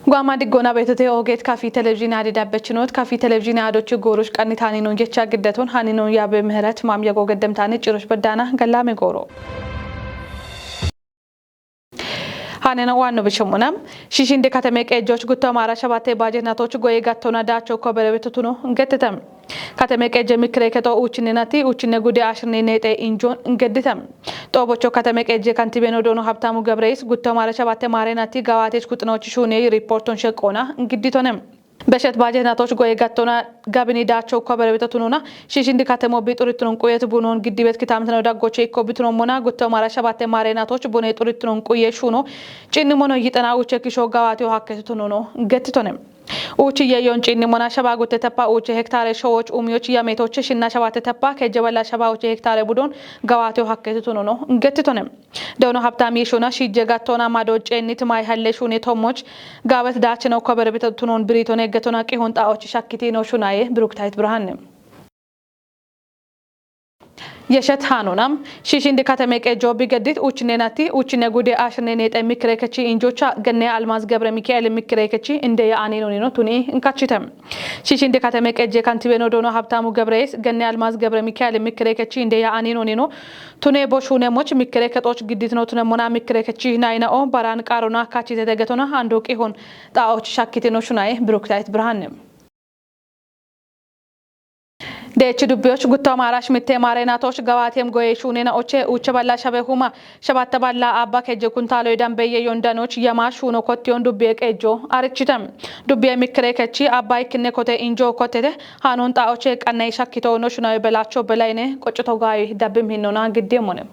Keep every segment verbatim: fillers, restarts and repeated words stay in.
Gwama diggoona beetote oogeet kafi televizhiine adi dabbechinoot kafi televizhiine adochi goorush qannitaaninoon jecha giddeton haninoon yaabe mihirat maamya googeddemtaani cirush beddaana gallaame gooro. Hanena waanno bishimuna. Shishindi katame qeejjooch gutto amaara shabatte baajetnatoch goye gattona daacho kobere beto tuno gettete. Katame qeejje mikkire keto uuchinne nati uuchinne gude ashirne neexe injoon geddite. Xoobocho katame qeejje kantibeno doono Habtaamu Gebreis gutto amaara shabatte maare nati gawaatech kuxinoch shuune riporton sheqqoona gidditone. Beshet baajetnatoch goye gattona gabini daacho kobere beto tunona shishindi katemo bixurittunun quyet bunoon giddibet kitaamitino daggoche ikko bitunommona gutto amaara shabatte maare natoch bune xurittunun quye shuuno ciinnimono yixena uuche kisho gawaatiyo hakketu tunono gettitone. Uuchi yeeyoon ciinnimona shaba gutte teppa uuche hektaare showoch uumiyoch yameetoche shinna shabatte teppa kejje balla shaba uuche hektaare budoon gawaatiyo hakketu tunono gettitone. Doono Habtaami shuuna shiijje gattoona mado ceennit may halle shuune tommoch gaawet daachino kobere beto tunoon biriitone getona qihun xaa'och shakkitiino shunaye Biruktayit Birhanne. Yeshet haanona. Shishindi katame qeejjo bigeddit uuchinne nati uuchinne gude ashirne neexe mikkire kechi injocha genne Almaaz Gebre Mikaa'el mikkire kechi inde ya'aniinonino tuni inkachite. Shishindi katame qeejje kantibeno doono Habtaamu Gebreis genne Almaaz Gebre Mikaa'el mikkire kechi inde ya'aniinonino tune bo shuunemoch mikkire kexooch gidditino tunemmona mikkire kechi nayina'o baraan qaarona kachitete getona ando qihun xaa'och shakkitino shunaye Biruktayit Birhanne. Deechi dubbiyoch gutto amaarash mitte maare natoch gawaatiyem goye shuunena oche uuche balla shabe huma shabatte balla abba kejje kuntaaloy dambe yeeyoon danoch yama shuuno kottiyoon dubbiye qeejjo arichite. Dubbiye mikkire kechi abba ikkinne kote injo kottete haanoon xaa'oche qannay shakkito no shunawe Belaacho Belayne qoccito gaayi dabbim hinnona giddeemone.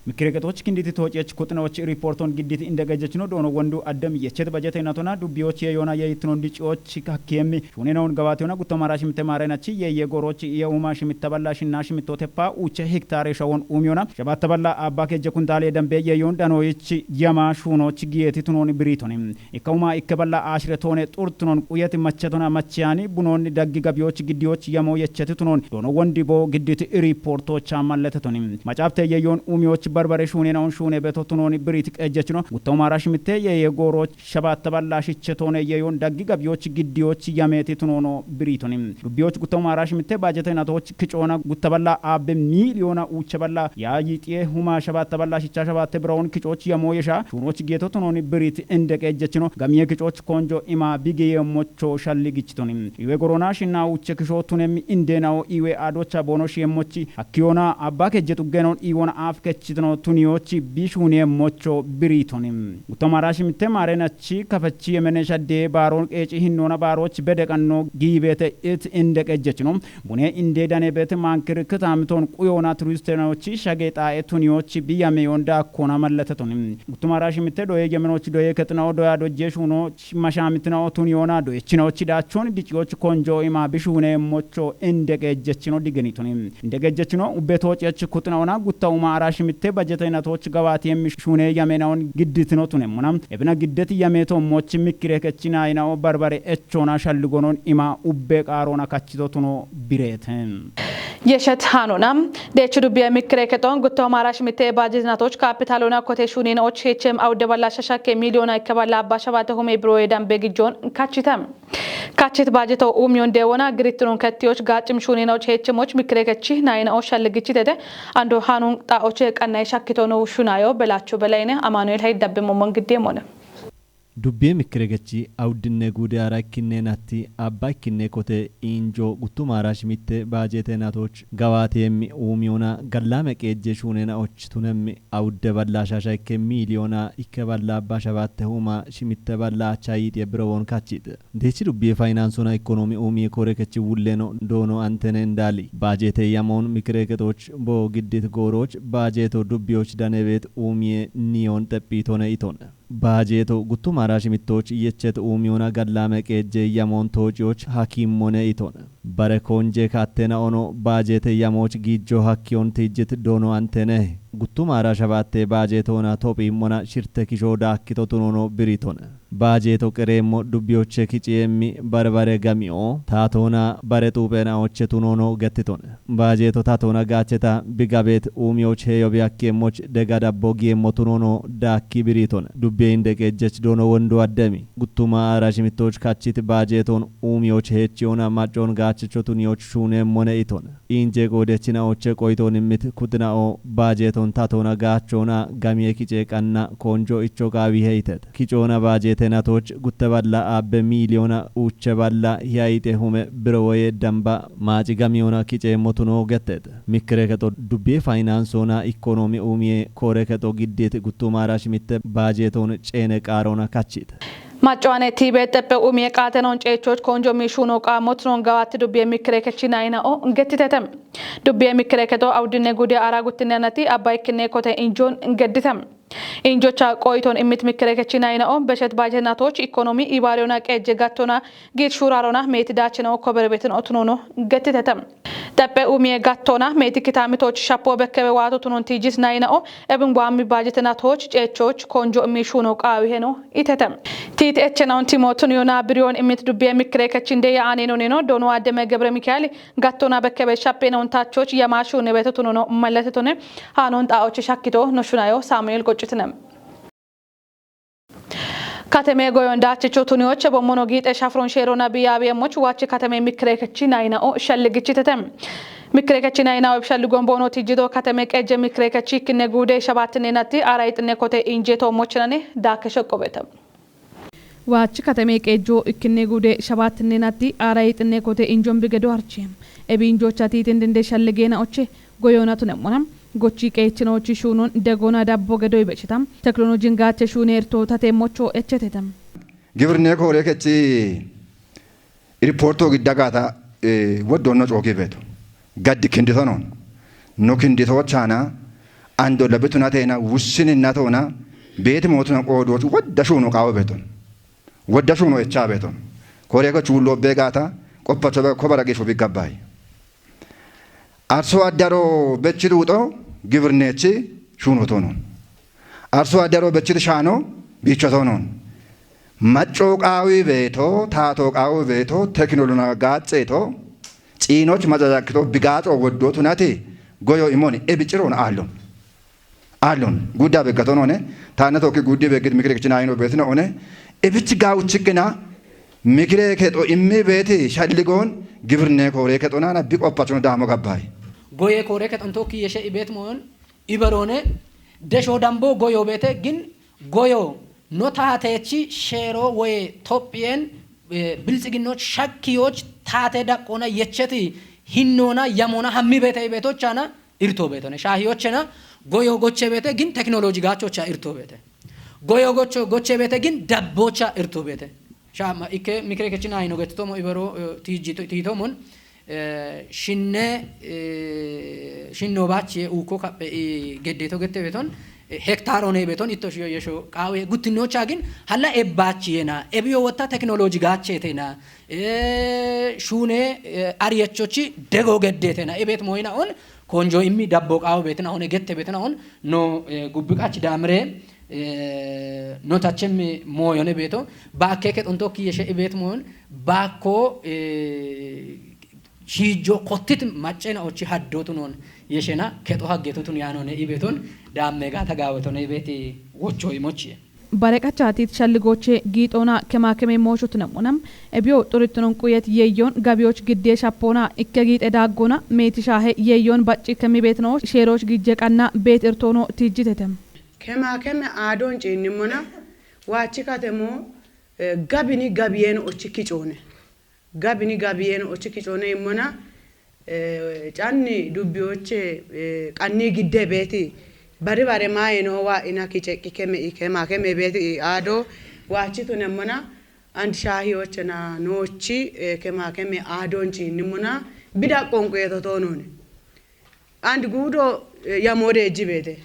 Mikkire kexooch kinditi toociyech kuxinoch riporton giddit inde qeejjechino doono wondu addem yechet bajete natona dubbiyoch yeeyoona yeeyittinon diciyoch hakkiyemmi shuunenoon gawaatiyona gutto amaara shimitte maare nachi yeeye gooroch iye uuma shimitta balla shinna shimitto teppa uuche hektaare shawon uumiyona shabatta balla abba kejje kuntaale dambe yeeyoon danoyich yama shuunoch giyeeti tunoon biriitoni. Ikka uuma ikke balla ashire toone xurtunon quyeti machetona machiyani bunoonni daggi gabiyoch giddiyoch yamo yecheti tunoon doono wondi bo giddit riportocha malletetoni. Macaafte yeeyoon uumiyoch barbare shuunena'on shuune beto tunoon biriit qeejjechino gutto amaara shimitte yeeye gooroch shabatta balla shiche toone yeeyoon daggi gabiyoch giddiyoch yameeti tunoono biriitoni. Dubbiyoch gutto amaara shimitte baajete natoch kicoona gutta balla abbe miiliyoona uuche balla yaa yixiye huma shabatta balla shicha shabatte birawon kicoch yamo yesha shuunoch giyeto tunoon biriit inde qeejjechino gamiye kicoch konjo ima bigeye mocho shalli gichitoni. Iwe gorona shinna uuche kisho tunem inde nao iwe adocha boono shiyemochi hakkiyona abba kejje xuggenon iwona aaf kechitino tuniyochi bishuune mocho biriitoni. Gutto amaara shimitte maare nachi kafachi yemene shadde baaron qeeci hinnoona baaroch bede qanno giibete it inde qeejjechino. Bune inde dane beete maankir kitaamitoon quyoona turistenochi shage xaa'e tuniyochi biyameyoon daakkona malletetoni. Gutto amaara shimitte doye yemenoch doye kexinao doya dojje shuuno mashaamitinao tuniyoona doyechinochi daachoon diciyoch konjo ima bishuune mocho inde qeejjechino digenitoni. Inde qeejjechino ubbe toociyech kuxinaona gutta uuma ara shimitte bajete natoch gawaatiyemmi shuune yamenaon gidditino tunemmona. Ebina giddet yameto moch mikkire kechinaayinao barbare echoona shalligonon ima ubbe qaaroona kachito tuno bireete. Yeshet haanona. Deechu dubbiye mikkire kexoon gutto amaara shimitte bajete natoch kaapitaalona kote shuunenoch hechem awudde balla shashakke miiliyoona ikke balla abba shabatte hume biroye dambe gijjoon kachite. Kachit baajeto uumiyoon deewona girittinun kettiyoch gaaccim shuunenoch hechemoch mikkire kechi nayinao shalli gichitete ando haanun xaa'oche qannay shakkito no shunayo Belaacho Belayne Amaanu'el Hayil dabbe momon giddeemone. Dubbiye mikkire kechi awuddinne guude ara ikkinne natti abba ikkinne kote injo guttu amaara shimitte baajete natoch gawaatiyemmi uumiyona gallaame qeejje shuunenaoch tunemmi awudde balla shasha ikke miiliyoona ikke balla abba shabatte huma shimitte balla acha yiixiye birowon kachite. Deechi dubbiye fayinaansona ikkonoomi uumiye kore kechi wulleno doono antene indaali. Baajete yamoon mikkire kexooch bo giddit gooroch baajeto dubbiyoch dane beet uumiye niyoon xephiitone itone. Baajeto guttu amaara shimittooch yechet uumiyona gallaame qeejje yamoon toociyoch hakiimmone itone. Bare koonje kattena ono baajeete yamooch giijjo hakkiyon tijjit doono antene. Guttumaara shabatte baajeetoona topiimmona shirte kishoo daakkito tunono biritone. Baajeeto qereemmo dubbiyoche kiciyeemmi bare bare gamiyo taatoona bare xuupheenaoche tunono gettitone. Baajeeto taatoona gaacheta bigabeet uumiyoch heeyo biyakkeemmoch dega dabbo giyeemmo tunono daakki biritone. Dubbiye inde qeejjech doono wondu addemi. Guttuma aara shimittoch kachit baajeeton uumiyoch heechiyoona maccoon gaachecho tuniyoch shuuneemmone itone. Inje qoodechinaoche qoyitoonimmit kutinao baajeeton tatoona gaachoona gamiye kice qanna koonjo icho qaawihe itet. Kicoona baajeete natoch gutte balla abbe miiliyoona uuche balla hiyayite hume biro woye damba maaci gamiyoona kiceemmotuno gettet. Mikkire kexo dubbiye fayinaansoona ikkonoomi uumiye koore kexo giddiit guttumaara shimitte baajeetoon ceene qaaroona kachit. Maccoane tiibe xeppe umiye qaatenoon ceechoch koonjo miishuuno qaammotunoon gawaatti dubbiye mikkire kechinayinao gettitete. Dubbiye mikkire kexo awudinne gude ara guttinne nati abba ikkinne kote injoon geddite. Injocha qoyitoon immit mikkire kechinayinao beshet baajeete natoch ikkonoomi ibaariyoona qeejje gattoona giit shuuraarona meeti daachinao koberebetin otunono gettitete. Xeppe umiye gattoona meeti kitaamitoch shappo bekkebe waatotunoon tijjit nayinao ebin gwaammi baajeete natoch ceechoch koonjo miishuuno qaawiheno itete. Tiit echenaon timootun yoona biriyoon immit dubbiye mikkire kechinde ya aaneenoneno doono addeme gebre mikaeli gattoona bekkebe shappeenaon tachoch yamaashuune beetotunono malletetone haanoon xaa'oche shakkito no shunayo Saamu'eel Qoccitine. Kateme goyon daachicho tuniyoche bommono giixe shafron sheerona biyaabiyeemmoch waachi kateme mikkire kechinayinao shalligichitete. Mikkire kechinayinao ebshalligoon boono tijjido kateme qeejje mikkire kechi ikkinne guude shabaattinne natti aara ixinne kote injeetoommochinane daakke shoqqobete. Waachi kateme qeejjo ikkinne guude shabaattinne natti aara ixinne kote injoon bigedo arche. Ebi injoocha tiitin dinde shalligeena oche goyoona tunemmona. Gochi qeechinoochi shuunon degoona dabbo gedo ibechita. Teknolojin gaache shuune erto tateemmocho echetete. Gibirne koore kechi iripoorto gidda gaata, eh, woddoonno coogi beeto. Gaddi kindito noon. No kinditoochaana ando labitunateena wussininna toona beeti mootuna qoodooch wodda shuuno qaawo beeton. Wodda shuuno echaa beeton. Koore kechi wulloo bee gaata qoppacho be-, kobara giisho biggabbaay. Arso addaro bechid wuxo gibirneechi shuuno toonoon. Arso addaro bechid shaano biicho toonoon. Maccoo qaawi beeto, taatoo qaawi beeto, tekinolona gaatseeto, ciinoch mazazakkito bigaaxo woddoo tunati goyo imoni ebi ciroon aallon. Aallon. Guddaa beggato noone, taanna tookki guddii beggit mikire kichin ayino beetino one, ebich gaawuchikkina mikire kexo immi beeti shalligoon gibirne koore kexonaana bi qoppachuno daamo gabbaay. Goye koore kexon tookki yeshe ibeet moon iberoone, desho dambo goyo beete gin goyo no taateechi sheero woye Tophiyeen, eh, bilxiginnoch shakkiyoch taate daqqoona yecheti hinnoona yamoona hammi beete ibeetochaana irto beetone. Shaahiyochena goyo goche beete gin teknoloji gaachocha irto beete. Goyo gocho goche beete gin dabbocha irto beete. Shaama ikke mikire kechin ayino getitomo ibero, eh, tiiji tiitomon, eh, shinne, eh, shinno baachi uuko kappe i geddeto gette beeton, eh, hektaar one beeton itto shiyo yesho qaawe guttinnocha gin halla ebbaachi yena. Ebiyo wotta teknoloji gaachetena. Eh, shuune, eh, ariyechochi dego geddetena. Ebet moyina on konjo immi dabbo qaawo beetina one gette beetina on no, eh, gubbi qachi daamire, eh, no tachemmi moyone beeto. Baakke kexon tokki yeshe ibet moyon baakko, eh, shiijjo kottit maccena ochi haddotu noon yeshena kexo haggetutun yaanone ibeton daamme gaata gaawetone ibeti wocho imochi. Bare qachatit shalligoche giixoona kemaa keme moosho tunemmona. Ebiyo xurittunon quyet yeeyyoon gabiyoch giddiye shappoona ikke giixe daaggoona meeti shaahe yeeyyoon bacci kemi beetino sheerooch gijje qanna beet irtoono tiijjitete. Kemaa keme aadoon ciinnimmona waachi katemo, eh, gabini gabiyeeno ochi kicoone. Gabini gabiyeeno ochi kicoone immona, eh, canni dubbiyoche, eh, qanni gidde beeti bari bare maaye noo waa'ina kiceqqi keme i kema keme beeti i aado waachi tunemmona and shaahiyochena noochi, eh, kema keme aadoon ciinnimmona bida qonquyeto toonoone. And guudo, eh, yamoode ejji beete.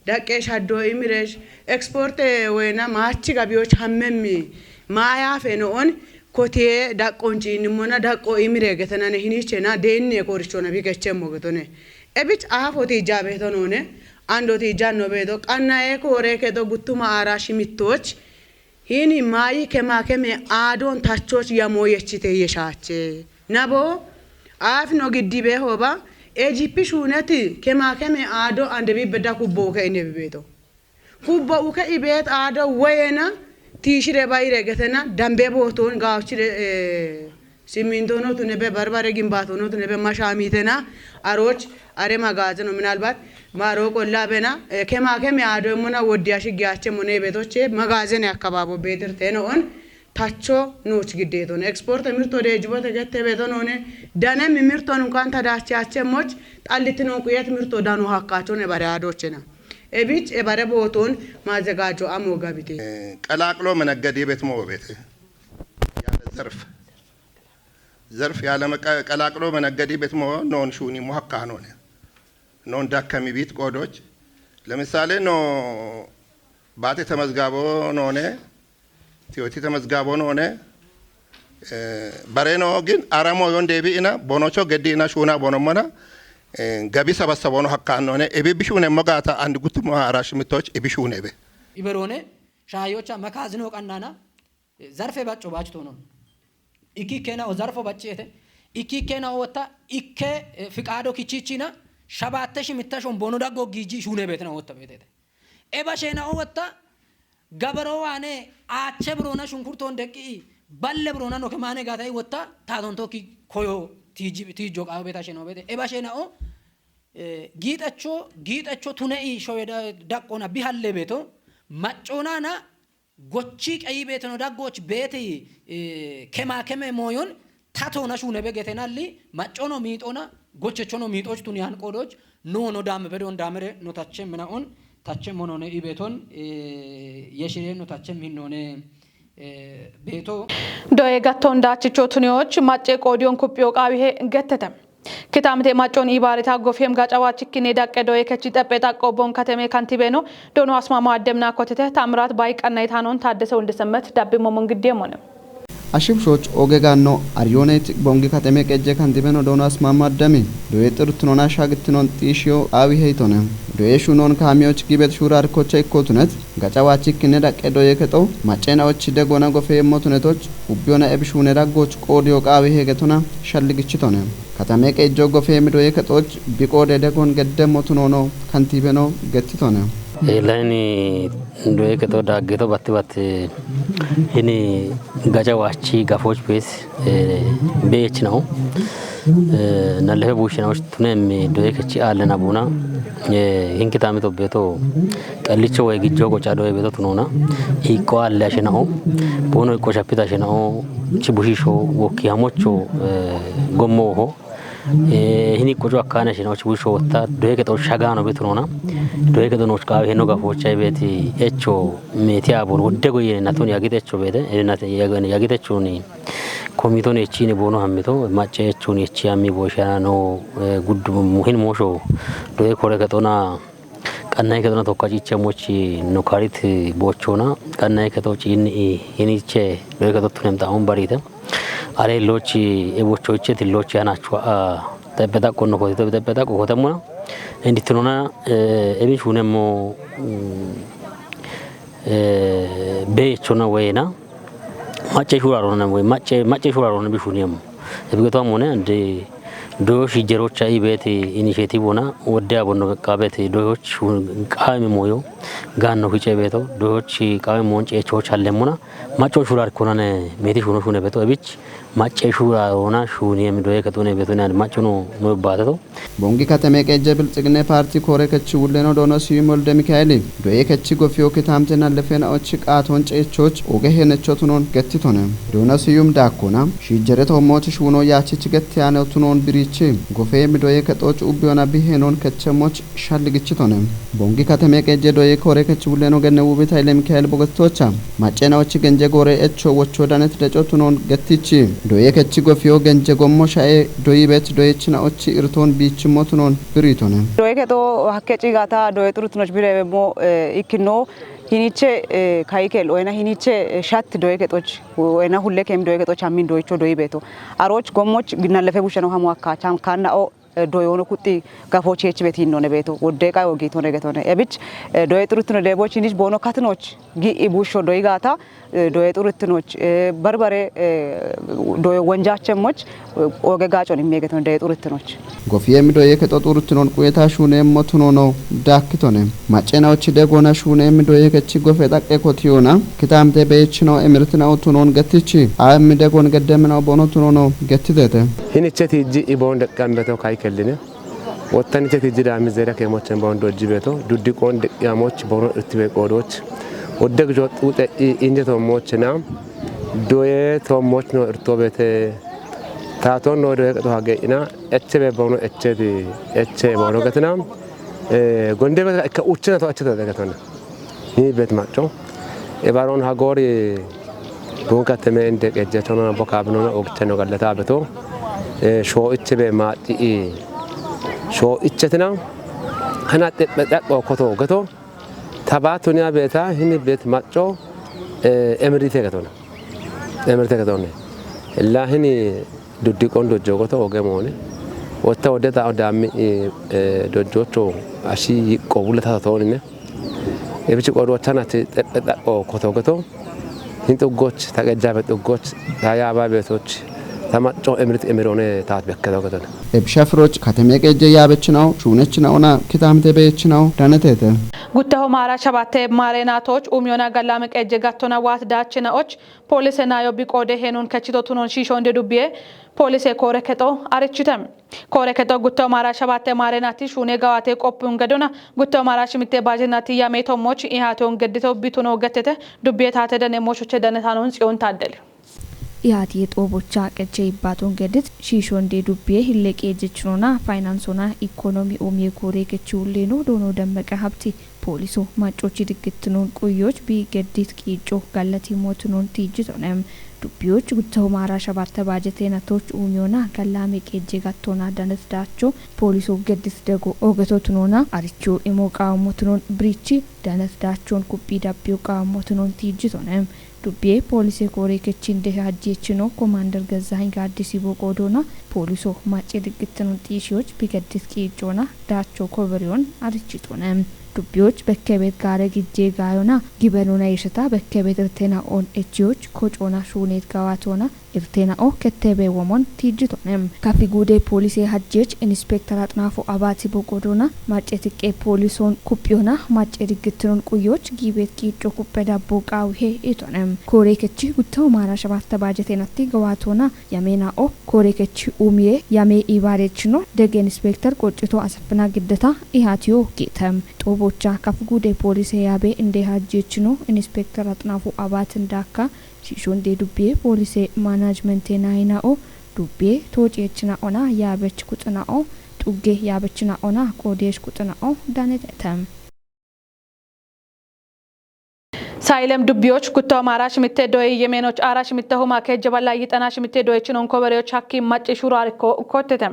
Daqqe shaddo imiresh, eksporte woyna maachi gabiyoch hammemmi, maayaafe no'on, Kotiye daqqonchiinnimona daqqo imire getenane hinichena deenne korichona bikechemmo getone. Ebich aafoti jabeto none, andoti janno beto, qannae kore kedo guttuma ara shimittoch, hini mayi kemakeme aadon tachoch yamo yechite yeshache. Nabo, aaf no giddi behoba, ejipi shuneti kemakeme aado ande bibbe da kubbo uke ine bibeto. Kubbo uke ibeet aado woyena, tiishire bayire getena, dambe booton gaawchire, eh, simmintono tunebe, barbare ginbaatono tunebe, mashamitena, aroch, are magaze no, minalbat, maro qolla bena, eh, kemakeme aado emmona woddiya shiggiyache mone betoche, magazene akkababo beetirteno on, tacho nooch giddeeton. Eksporte mirto deejjibote gette beeton one, dane mi mirton unkan tadache ache moch, xallitinon quyet mirto dano hakkachone bare aadochena. Ebich ebare booton maazegaajo amo gabite. Eh, ቀላቅሎ መነገድ ቤት መሆ ቤት ያለ ዘርፍ፣ ዘርፍ ያለ መቀ-፣ ቀላቅሎ መነገድ ቤት መሆ ኖን ሹኒ ሙሐካ ኖነ። ኖን ዳከሚ ቤት ቆዶች ለምሳሌ ኖ ባቴ ተመዝጋቦ ኖነ፣ ቲዮቲ ተመዝጋቦ ኖነ፣ eh, bareno gin aramo yon debi ina bonocho geddi ina shuna bonomona, eh, gabi sabasabono hakkanone ebi bishune mogata and gutuma arash mitoch ebi shune be. Iberone, shayocha makazino qannana, eh, zarfe bacco bachtonon. Iki kena o zarfo baccete. Iki kena o wota, ikke, eh, fiqado kichichina, shabatte shimitta shon bono daggo giji shune betena wota betete. Eba shena o wota, gabaro wane, ache brona shunkurton deqqi, balle brona no kemane gatai wotta, taton tokki koyo tiji-, tijo qawo beta sheno bete. Eba shena o, eh, giixacho, giixacho tunei shoye da-, daqqona bihalle beto, maccona na gochi qeyi beto no daggoch beti, eh, kema keme moyon, tato na shune be getenalli, maccono miixona, gochechono miixoch tuni han qodoch, no no dame bedon damere, no tache mina on, tache monone ibeton, eh, yeshire no tache minone, eh, beto. Doye gatton dachicho tuniyoch macce qodiyon kuppiyo qawihe gettete. Kitamite maccon ibarita gofiem gacawa chikkine daqqe doye kechi xeppe xaqqo bon kateme kantibeno, dono asmama addemna kotete, Tamrat Bay qannaytanon Taaddese Wuldesemmet dabbimo mongiddiemone. Ashibshoch oge gaanno Ariyooneet Bongi Kateme Qejje Kantibeno Doono Asmaammo Addami doye xiruttinona shaagittinon xiishiyo qaawi heytone. Doye shuunoon kaamiyoch gibet shuura arkkocha ikkotunet gaca waachikkinne dhaqqe doye kexo macceenaoch degona gofeemmotunetoch ubbiyona ebishuune daggoch qoodiyo qaawi heegetona shalligichitone. Katame qeejjo gofeemi doye kexoch biqoode degon geddemmotunoono kantiibeno gettitone. Layini doye kexo daaggeto batti batti hini gaca waachi gafooch bees beechina'o. Nallefe buushshinaoch tunemmi doye kechi aallena buuna. Hinki taami tobbeeto xallicho woy gijjo qoca doye beeto tunoona. Hiiqqo aalle ashena'o. Boono hiqqo shappita ashena'o. Chi bushiisho wokki hamocho gommo woho. Hini qoco akkaana shina ochi busho wotta doye kexo shagaano betu nona. Doye kexo nooch qaawi heno gafoocha ibeeti echo meeti aabon wodde goye naton yagit echo beete. Yagit echoni komiton echini boono hammito macce echoni echi ammi booshana no. Guddu muhin moosho doye kore kexona qannayi kexona tokka cicha mochi no karit boochona qannayi kexo ciinni hiniche doye kexo tunem xaun barite. Are lochi e bocho iche ti lochi anachu a tepe ta konno ko tepe ta ko ko tamuna. Endi tunona e mi shune mo e be chona wena. Macce shura rona mo macce macce shura rona bi shune mo. E bi to mo ne ande do shi jero cha ibeti initiative ona wodde abonno be kabeti do shi qaimi moyo ganno kiche beto do shi qaimi mon che cho challe mona. Macco shurar konane meti shuno shune beto ebich macce shura ona shuni em doye katune beto ne macco no no bateto. Bongi katame qejje bilxiginne parti kore kechi wulleno doono siyum wolde mikaeli doye kechi gofiyo kitamte nallefena ochi qaaton ceechoch oge henecho tunon gettitone. Doono siyum daakkona shijjere toommoch shuno yaachich gettiyane tunon birichi gofeemi doye kexoch ubbiyona bihenon kechemoch shalligichitone. Bongi katame qejje doye kore Kech wulleno genne wubit Haile Mikael Bogestoocha. Maccena ochi genje gore echo wocho danet deco tunon gettichi. Doye kech gofio genje gommo shae doyibet doyechina ochi irton bichimo tunon biritone. Doye keto hakke cigata doye turutunoch birebe mo ikkino hiniche kaikel oyena hiniche shat doye ketoch oyena hulle kem doye ketoch ammin doycho doyibeto. Aroch gommoch nalefe bushano hamu akka cham kanna o doyono kutti gafochi echibet hinnone beto wodde qai ogitone getone ebich doye turutuno deboch hiniche bono katinoch gi ibusho doyigata doye turutunoch barbare doye wonjachemmoch oge gacon immegeton doye turutunoch. Gofiyem doye keto turutunon quyeta shunemmo tunono dakkitone. Maccena ochi degona shunem doye kechi gofe daqqe kotiyona kitamte bechino emirtina utunon gettichi am degon geddemina bono tunono gettidete. Hiniche tiji ibon deqqambeto kaikelline. Wottaniche tiji dami zera kemochen bono dojjibeto duddi qon deqqiyamoch bono irtibe qodoch. Oddeg jot ute inje tommochena doye tommoch no irtobete taton no doye keto hageina echebe bono echedi eche bono getina. Gonde beta ekka uchena to echeta degetona. Hi bet macco. E baron hagori bun kateme inde qejjetono bo kabinona ogcheno gallata beto. Sho ichebe mati sho ichetina hana teppe takko koto geto. Tabatuniya beta hini bet macco. Emirite getona. Emirite getona. Illa hini duddi qondo jogoto oge mone. Wotta wodeta odami dojjocho ashi yiqqo bulla tata tonine. Ebichi qodo chanati teppe takko koto geto. Hin xuggoch ta qejjabe xuggoch ta yaaba beetoch ta macco emirit emirone taat bekketo getona. Ebsha firoch kateme qejje yaabechinaw shuunechinaw ona kitamte beechinaw danetete. Guttaho maara shabatte maare naatoch umiyona gallame qejje gattona waat daachinaoch poolise nayo biqoode heenun kechito tunon shiishonde dubbiye poolise koore kexo arichite. Koore kexo gutto maara shabatte maare naati shuune gawaate qoppun gedona gutto maara shimitte baaje naati yame tommoch ihaaton geddito bituno gettete dubbiye taate dane mooshoche dane taanon Tsiyoon Taaddele. Ihaati yexoobocha qeche ibbaaton geddit shiishonde dubbiye hilleqe jechinona faayinaansona ikoonomi omiye koore kechi hulleeno doono Demmeqe Habti pooliso maccochi diggittinon quyyoch bi geddit qiicco gallati mootinon tiijjitone. Dubbiyoch guttaho maara shabatte baajete natoch uumiyona gallame qeejje gattona danet daacho pooliso geddit dego ogeto tunona aricho imo qaammo tunon birichi danet daachon kuphi dabbiyo qaammo tunon tiijjitone. Dubbiye poolise koore kechin de hajjechino Komaander Gezzahany Gaaddisi boqoodona pooliso macce diggittinon xiishiyoch bi geddit qiiccona daacho koberiyon arichitone. Dubbiyoch bekkebet gaare gijje gaayona gibenona yesheta bekkebet irtena on echiyoch kocona shuunet gawaatona irtena o kettebe womon tiijjitone. Kafi guude poolise hajjech Inspekter Axinaafo Abaati boqodona macce tiqqe poolison kuphiyona macce diggittinon quyyoch giibet qiicco kuphe dabbo qaawihe itone. Koore kechi guttaho maara shabatte baajete natti gawaatona yamena o koore kechi umiye yame ibaarechino dege Inspekter Qoccito Aseffina giddeta ihaatiyo giite. Xoobocha kaf guude poolise yaabe inde hajjechino Inspekter Axinaafo Abaati indaakka shiishonde dubbiye poolise manajmente nayinao dubbiye toociyechina ona yaabech kuxinao xugge yaabechina ona qoodesh kuxinao danetete. Sayilem dubbiyoch gutto maara shimitte doye yemeenoch aara shimitte huma keejje balla yixana shimitte doyechinon kobereyoch hakki macci shurar ko kottete.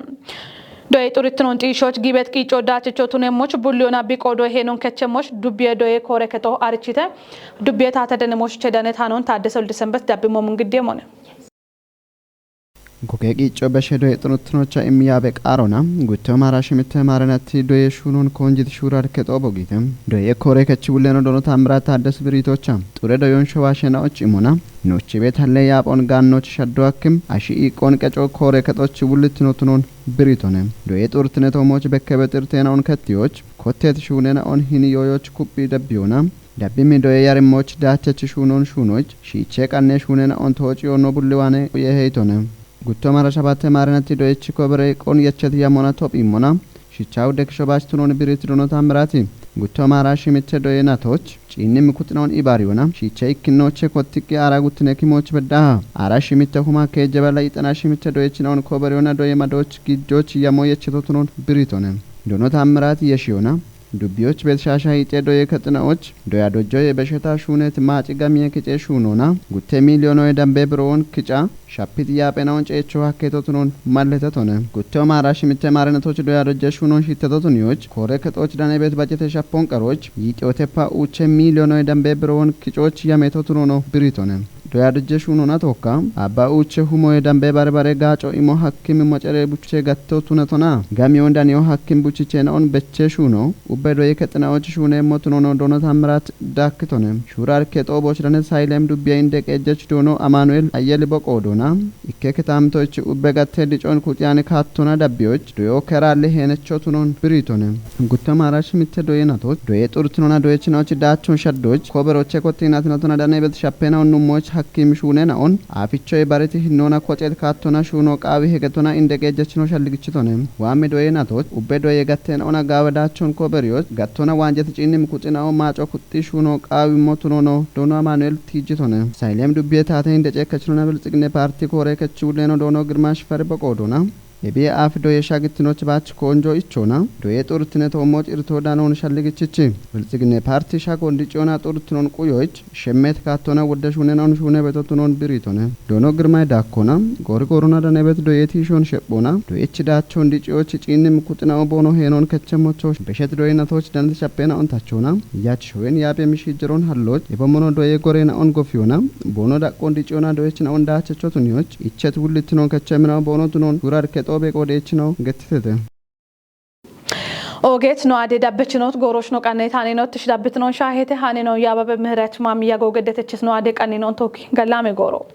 Doye xurittinon xiishoch giibet qiicco daachicho tunemmoch bulliyona biqo doye heenon kechemmoch dubbiye doye koore kexo arichite. Dubbiye taate dane mooshoche dane taanon Taaddese Olde Sembet dabbimo mungidde mone. Goge qiicco beshe doye xuruttinocha immiyabe qaarona gutto maara shimitte maarenatti doye shuunon koonjit shuurar kexo bogite. Doye koore kechi wulleno doono Taammirat Taaddes biritocha xure doyon showashena och imona nochibe talle yaaphon gaannoch shaddo akkim ashi iiqqon qeco koore kexoch wullittinotunon biritone. Doye xurtine toomoch bekkebe xirtena on kettiyoch kottet shuunena on hini yooyoch kuphi dabbiyona. Dabbi mi doye yarimmoch daachech shuunon shuunoch shiiche qanne shuunena on tooci yoono bulliwane uye heytone. Gutto maara shabatte maarenatti doyech kobere qon yechet yamona tophi immona. Shichaw dek shobach tunon birit dono Taammirati gutto maara shimitte doye natoch ciinni mikuxinon ibaariyona shiiche ikkinnoche kottiqqi aara guttine kimoch beddaha. Aara shimitte huma keejje balla yixana shimitte doyechina on koberiyona doye madoch gijjoch yamo yechetotunon biritone. Dono Taammirati yeshiyona. Dubbiyoch beet shaasha hiixe doye kaxinaoch doya dojjoye besheta shuunet maaci gamiye kice shuunona gutte miiliyonoye dambe biroon kica shappit yaaphenaon ceecho hakketotunon malletetone. Gutte omaara shimitte maarinatoch doya dojje shuunon shittetotuniyoch koore kexooch dane beet bajjete shappon qaroch yiixiyoteppa uuche miiliyonoye dambe biroon kicoch yametotunono biritone. Doya dojje shuunona tookka abba uuche humoye dambe bare bare gaaco imo hakkim mocere buche gatto tunetona gamiyon daniyo hakkim buchichenaon beche shuuno ubbe doye kexinaoch shuune motunono dono tammirat daakkitone. Shuurar kexoo boch dane saylem dubbiya inde qeejjech doono Amanu'el Ayyeli boqo doona ikke ketamtoich ubbe gatte dicon kuxiyane kaattona dabbiyoch doyo keralle heenecho tunon biritone. Gutte maara shimitte doye natoch doye xurtinona doyechinaoch daachon shaddoch koberoche kottinatnatona dane beet shappenaon nummoch hakkim shuune naon aafichoye bariti hinnoona koxet kaattona shuuno qaawi hegetona inde qeejjechino shalligichitone. Waammi doye natoch ubbe doye gatte naona gaawe daachon koberiyoch gattona waanjet ciinnim kuxinao maaco kuxxi shuuno qaawi motunono doono Amanu'el tiijjitone. Saylem dubbiye taate inde ceekkechinona bilxiginne paarti koore kechi wulleno doono Girmash Fari boqo doona. Ebiye aaf doye shagittinoch baach koonjo ichoona doye xurtine toommoch irto danoon shalligichichi. Bilxiginne paarti shagon diciyona xurtinon quyoch shemmet kaattona wodde shuunenaon shuune betotunon biritone. Doono Girmay daakkona goori goorona danebet doye tiishon shephoona doyech daachon diciyoch ciinnim kuxinao boono heenon kechemmocho beshet doye natoch danete shappenaon tachoona. Yach showen yaabe mishijjeron halloch ebommono doye gore naon gofiyona boono daqqon diciyona doyech naon daachechotuniyoch ichet wullittinon kechemminao boono tunon shuurar kexoo beqo deechinao gettitete. Oogeet no ade dabbechinot goorosh no qannet haninot tish dabbitnon shaahete haninon yaababe mihret maamiya googedetechis no ade qanninon tokki gallame gooro.